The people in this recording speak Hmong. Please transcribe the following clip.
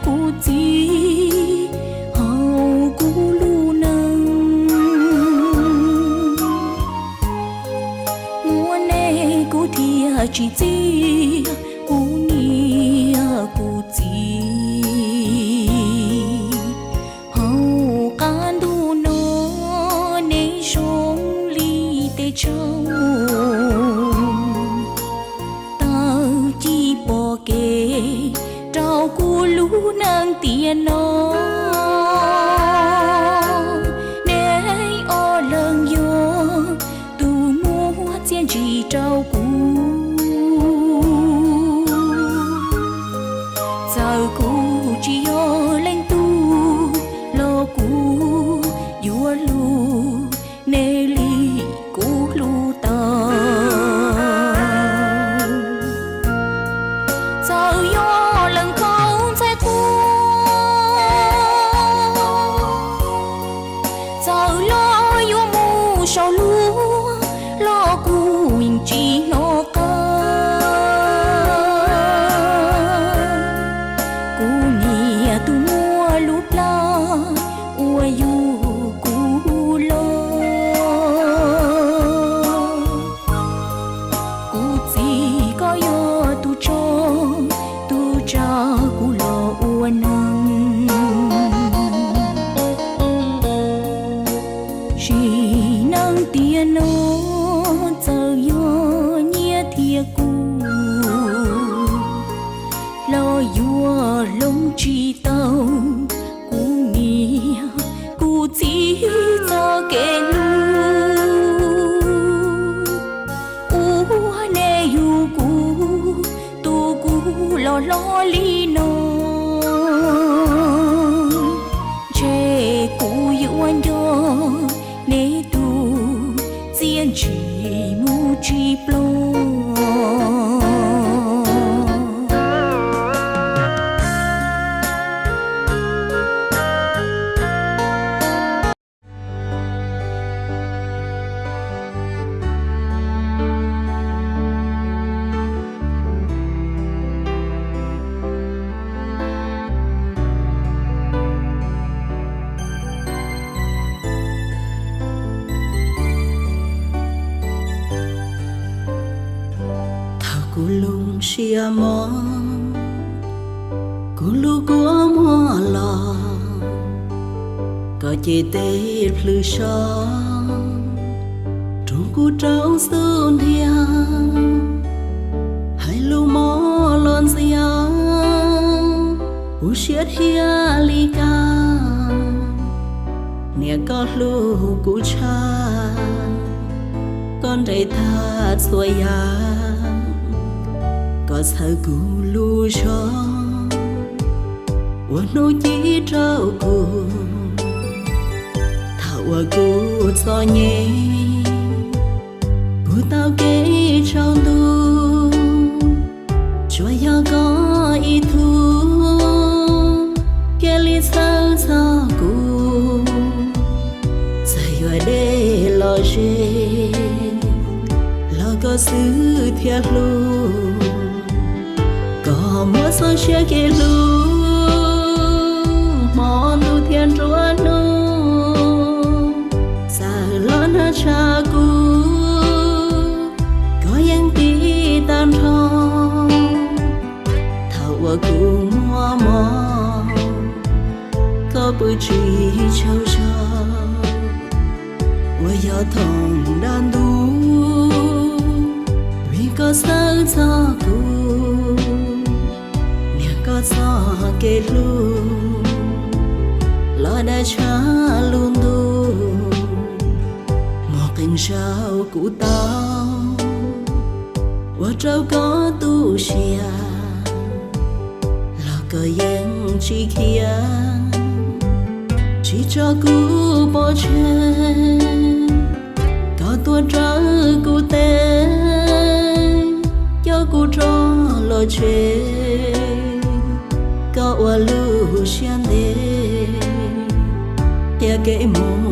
kuv txiv hauv kuv lub neej. Muaj nej kuv thiaj tsis txiaj, kuv niam kuv txiv. Hauv qab ntuj no nej zoo li tej tsaug, tawg ci pom kev rau kuv lub neej tiam no. Neb ob leeg yog tus muab txiaj ntsig rau kuv. Txawm kuv tsis yog leej twg los kuv yuav hlub nej li kuv hlub tau. Txawm yog leej khaub ntxhais quaj, txawm los yuav mus saum luag los kuv yeej tsis hnov qab. Kuv niam tus muaj lub plab uas yug kuv los, kuv txiv koj yog tus tso, tus tsa kuv los ua neeg. Sim neej tiam no txawm yog nyiaj thiab kub los yuav hloov tsis tau kuv niam kuv txiv txoj kev hlub. Ua nej yug kuv, tu kuv los hlob li no, ntshe kuv yuav nco nej tus txiaj ntsig mus tsis ploog. Thaum kuv lub siab mob, kuv lub kua muag los, koj cev tes plhws so rau kuv rau xub ntiag, hais lus mob los ntxias kuv siab thiaj li kaj. Niam koj hlub kuv tshaj, koj nres tag txhua yam, koj txhawb kuv lub zog ua hnub ci rau kuv. Thaum uas kuv txom nyem, kuv tau kev tsaus ntuj, tsuas yog koj ib tug cia li txhawb txog kuv. Txawm yuav deb los ze, los koj xwb thiaj hlub. Koj muab txoj sia kev hlub hmo ntuj thiab nruab hnub, txawm los nag tshav kub, koj yeej tiv tag nrho. Thaum uas kuv muaj mob, koj pw tsis tsaug zog, uas yog thooj dab ntub, vim koj txhawb txog kuv. Niam koj txoj kev hlub los dab tshav lub ntuj, muaj qee zaus kuv tau ua rau koj tu siab, los koj yeej tsis khiav, tsis tso kuv pov tseg. Koj tuaj raws kuv tes, coj kuv rov los tsev. Koj ua lub siab ntev, qhia kev mus